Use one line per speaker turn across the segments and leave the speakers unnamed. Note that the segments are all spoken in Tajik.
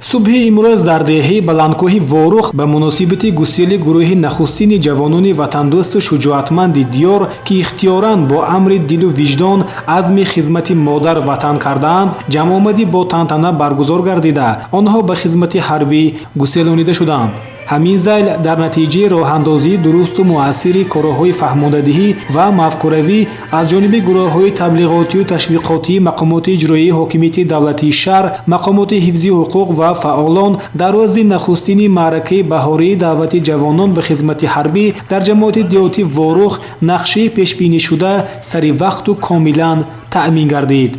Субҳи имрӯз дар деҳаи баландкӯҳи Ворух ба муносибати гусели гурӯҳи нахустини ҷавонони ватандӯсту шуҷоатманди диёр, ки ихтиёран бо амри дилу виҷдон азми хизмати модар ватан кардаанд, ҷамъомадӣ бо тантана баргузор гардида, онҳо ба хизмати ҳарбӣ гуселонида шуданд. Ҳамин зайл дар натиҷаи роҳандозии дурусту муассири корҳои фаҳмондадиҳӣ ва мафкуравӣ аз ҷониби гурӯҳҳои таблиғотию ташвиқотии мақомоти иҷроияи ҳокимияти давлатии шаҳр, мақомоти ҳифзи ҳуқуқ ва фаъолон, дар рӯзи нахустини маъракаи баҳории даъвати ҷавонон ба хизмати ҳарбӣ дар ҷамоати деҳоти Ворух нақшаи пешбинишуда сари вақту комилан таъмин гардид.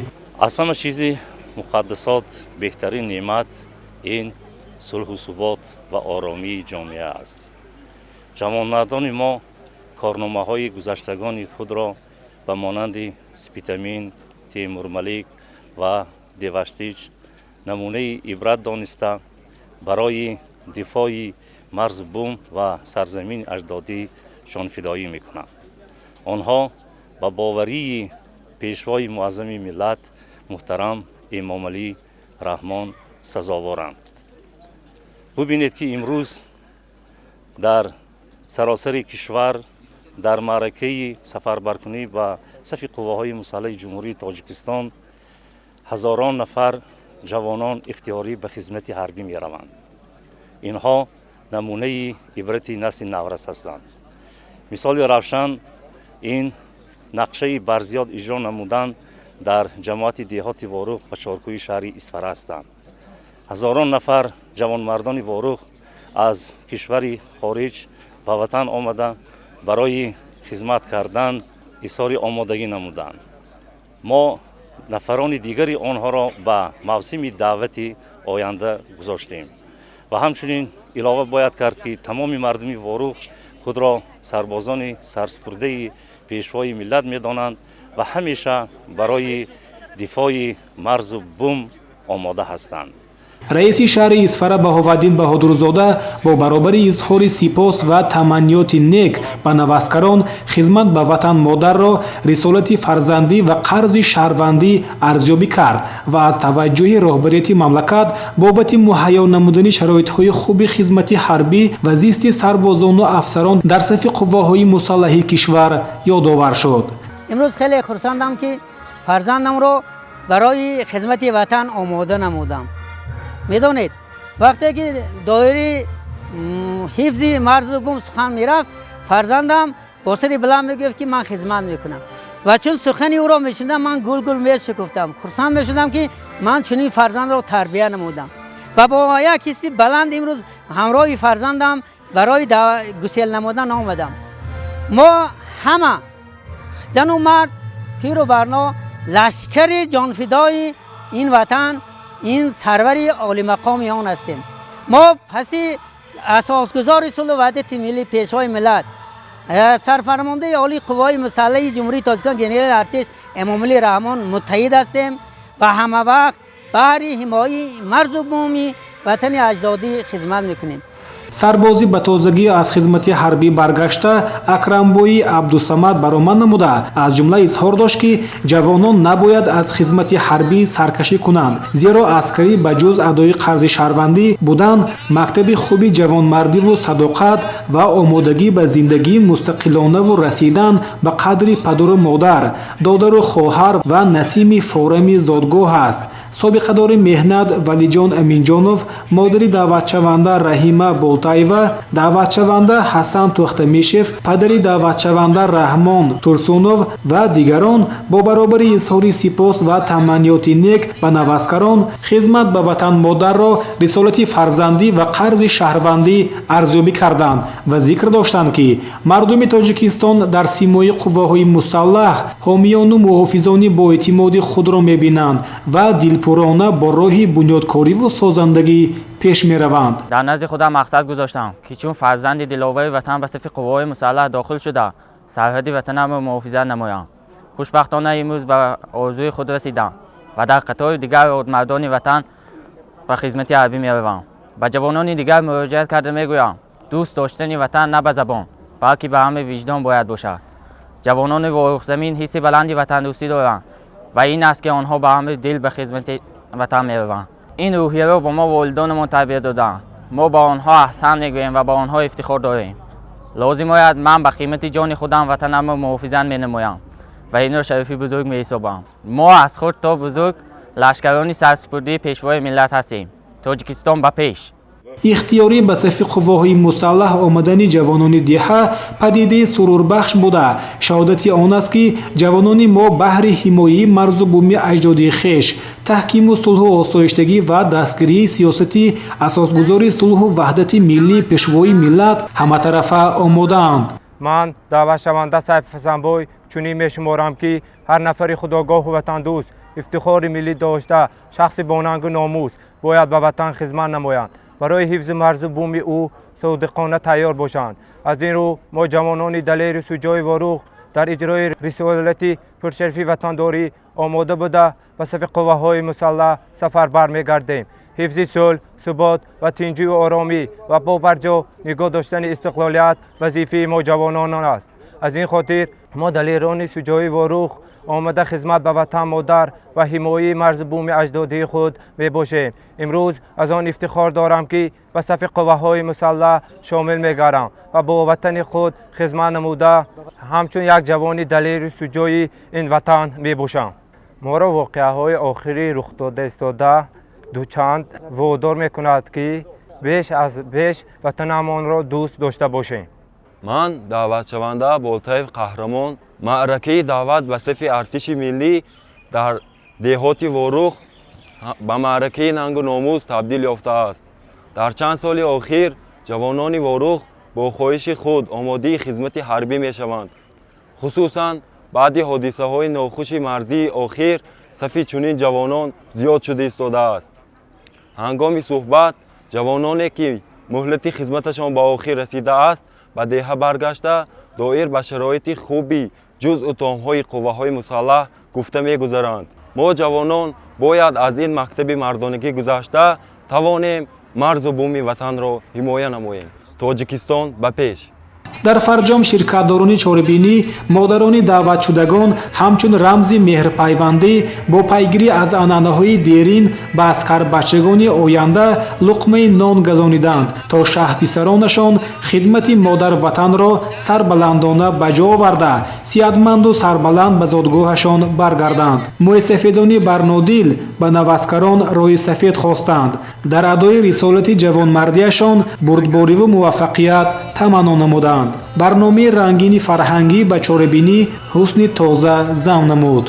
Аз ҳама чизи муқаддасот беҳтарин неъмат ин сулҳу субот ва оромии ҷомеа аст. Ҷавонмардони мо корномаҳои гузаштагони худро ба монанди Спитамин, Темурмалик ва Деваштич намунаи ибрат дониста, барои дифои марзу бум ва сарзамини аҷдодӣ ҷонфидоӣ мекунанд. Онҳо ба боварии Пешвои муаззами миллат муҳтарам Эмомалӣ Раҳмон сазоворанд. Бубинед, ки имрӯз дар саросари кишвар дар маъракаи сафарбаркунӣ ба сафи қувваҳои мусаллаҳи Ҷумҳурии Тоҷикистон ҳазорон нафар ҷавонон ихтиёрӣ ба хизмати ҳарбӣ мераванд. Инҳо намунаи ибрати насли наврас ҳастанд. Мисоли равшан ин нақшаи барзиёд иҷро намудан дар ҷамоати деҳоти Ворух ва Чоркӯи шаҳри Исфара ҳастанд. Ҳазорон нафар ҷавонмардони Ворух аз кишвари хориҷ ба ватан омада, барои хизмат кардан изҳори омодагӣ намуданд. Мо нафарони дигари онҳоро ба мавсими даъвати оянда гузоштем. Ва ҳамчунин илова бояд кард, ки тамоми мардуми Ворух худро сарбозони сарсупурдаи Пешвои миллат медонанд ва ҳамеша барои дифои марзу бум омода ҳастанд.
Раиси шаҳри Исфара Баҳоваддин Баҳодурзода бо баробари изҳори сипос ва таманниёти нек ба наваскарон, хизмат ба ватан модарро рисолати фарзандӣ ва қарзи шаҳрвандӣ арзёбӣ кард ва аз таваҷҷӯҳи роҳбарияти мамлакат бобати муҳайё намудани шароитҳои хуби хизмати ҳарбӣ ва зисти сарбозону афсарон дар сафи қувваҳои мусаллаҳи кишвар ёдовар шуд.
Имрӯз хеле хурсандам, ки фарзандамро барои хизмати ватан омода намудам. Медонед, вақте ки доираи ҳифзи марзу бум сухан мерафт, фарзандам бо сари баланд мегуфт, ки ман хизмат мекунам. Ва чун сухани ӯро мешунидам, ман гулгул мешукуфтам, хурсанд мешудам, ки ман чунин фарзандро тарбия намудам. Ва бо як ҳисси баланд имрӯз ҳамроҳи фарзандам барои гусел намудан омадам. Мо ҳама, зану мард, пиру барно, лашкари ҷонфидои ин ватан, ин сарвари олимақоми он ҳастем. Мо паси асосгузори сулҳу ваҳдати миллӣ, Пешвои миллат, сарфармондаи олии қувваҳои мусаллаҳи Ҷумҳурии Тоҷикистон генерали артиш Эмомалӣ Раҳмон муттаҳид ҳастем ва ҳамавақт баҳри ҳимояи марзу буми ватани аҷдодӣ хизмат мекунем.
Сарбозӣ ба тозагӣ аз хизмати ҳарбӣ баргашта Акрамбои Абдусамад баромад намуда, аз ҷумла изҳор дошт, ки ҷавонон набояд аз хизмати ҳарбӣ саркашӣ кунанд, зеро аскарӣ ба ҷуз адои қарзи шаҳрвандӣ будан, мактаби хуби ҷавонмардиву садоқат ва омодагӣ ба зиндагии мустақилонаву расидан ба қадри падару модар, додару хоҳар ва насими форами зодгоҳ аст. Собиқадори меҳнат Валиҷон Аминҷонов, модари даъватшаванда Раҳима Болтаева, даъватшаванда Ҳасан Тӯхтамишев, падари даъватшаванда Раҳмон Турсунов ва дигарон бо баробари изҳори сипос ва таманниёти нек ба наваскарон, хизмат ба ватан модарро рисолати фарзандӣ ва қарзи шаҳрвандӣ арзёбӣ карданд ва зикр доштанд, ки мардуми Тоҷикистон дар симои қувваҳои мусаллаҳ ҳомиёну муҳофизони боэътимоди худро мебинанд ва дилпурона бо роҳи бунёдкориву созандагӣ пеш мераванд.
Дар назди худам мақсад гузоштам, ки чун фарзанди диловари ватан ба сафи қувваҳои мусаллаҳ дохил шуда, сарҳади ватанамро муҳофизат намоям. Хушбахтона, имрӯз ба орзуи худ расидам ва дар қатори дигар мардони ватан ба хизмати ҳарбӣ меравам. Ба ҷавонони дигар муроҷиат карда мегӯям: дӯст доштани ватан на ба забон, балки ба амри виҷдон бояд бошад. Ҷавонони Ворухзамин ҳисси баланди ватандӯстӣ доранд ва ин аст, ки онҳо ба амри дил ба хизмати ватан мераванд. Ин рӯҳияро ба мо волидонамон тарбия доданд. Мо ба онҳо аҳсан мегӯем ва ба онҳо ифтихор дорем. Лозим ояд, ман ба қимати ҷони худам ватанамро муҳофизат менамоям ва инро шарафи бузург меҳисобам. Мо аз хурд то бузург лашкарони сарсупурдаи Пешвои миллат ҳастем. Тоҷикистон ба пеш!
Ихтиёрӣ ба сафи қувваҳои мусаллаҳ омадани ҷавонони деҳа падидаи сурурбахш буда, шаҳодати он аст, ки ҷавонони мо баҳри ҳимояи марзу буми аҷдодии хеш, таҳкиму сулҳу осоиштагӣ ва дастгирии сиёсати асосгузори сулҳу ваҳдати миллӣ, Пешвои миллат ҳаматарафа омодаанд.
Ман, даъватшаванда Сайф Ҳасанбой, чунин мешуморам, ки ҳар нафари худогоҳу ватандӯст, ифтихори миллӣ дошта, шахси бонангу номус бояд ба ватан хизмат намоянд, барои ҳифзи марзу буми ӯ содиқона тайёр бошанд. Аз ин рӯ, мо, ҷавонони далеру суҷои Ворух, дар иҷрои рисолати пуршарафи ватандорӣ омода буда, ба сафи қувваҳои мусаллаҳ сафарбар мегардем. Ҳифзи сулҳ, субот ва тинҷию оромӣ ва побарҷо нигоҳ доштани истиқлолият вазифаи мо ҷавонон аст. Аз ин хотир мо, далерони суҷои Ворух, омода хизмат ба ватан модар ва ҳимояи марзу буми аҷдодии худ мебошем. Имрӯз аз он ифтихор дорам, ки ба сафи қувваҳои мусаллаҳ шомил мегардам ва бо ватани худ хизмат намуда, ҳамчун як ҷавони далеру суҷои ин ватан мебошам. Моро воқеаҳои охирӣ рухдода истода дучанд водор мекунад, ки беш аз беш ватанамонро дӯст дошта бошем.
Ман, даъватшаванда Болтаев Қаҳрамон, маъракаи даъват ба сафи артиши миллӣ дар деҳоти Ворух ба маъракаи нангу номус табдил ёфтааст. Дар чанд соли охир ҷавонони Ворух бо хоҳиши худ омодаи хизмати ҳарбӣ мешаванд. Хусусан баъди ҳодисаҳои нохуши марзии охир сафи чунин ҷавонон зиёд шуда истодааст. Ҳангоми суҳбат ҷавононе, ки муҳлати хизматашон ба охир расидааст, ба деҳа баргашта, доир ба шароити хуби ҷузъу томҳои қувваҳои мусаллаҳ гуфта мегузаранд. Мо, ҷавонон, бояд аз ин мактаби мардонагӣ гузашта тавонем марзу буми ватанро ҳимоя намоем. Тоҷикистон ба пеш!
Дар фарҷом ширкатдорони чорабинӣ модарони даъватшудагон ҳамчун рамзи меҳрпайвандӣ бо пайгирӣ аз анъанаҳои дерин ба аскарбачагони оянда луқмаи нон газониданд, то шаҳписаронашон хидмати модарватанро сарбаландона ба ҷо оварда, сиҳатманду сарбаланд ба зодгоҳашон баргарданд. Мӯйсафедони барнодил ба наваскарон роҳи сафед хостанд, дар адои рисолати ҷавонмардиашон бурдбориву муваффақият таманно намуданд. Барномаи рангини фарҳангӣ ба чорабинӣ ҳусни тоза зам намуд.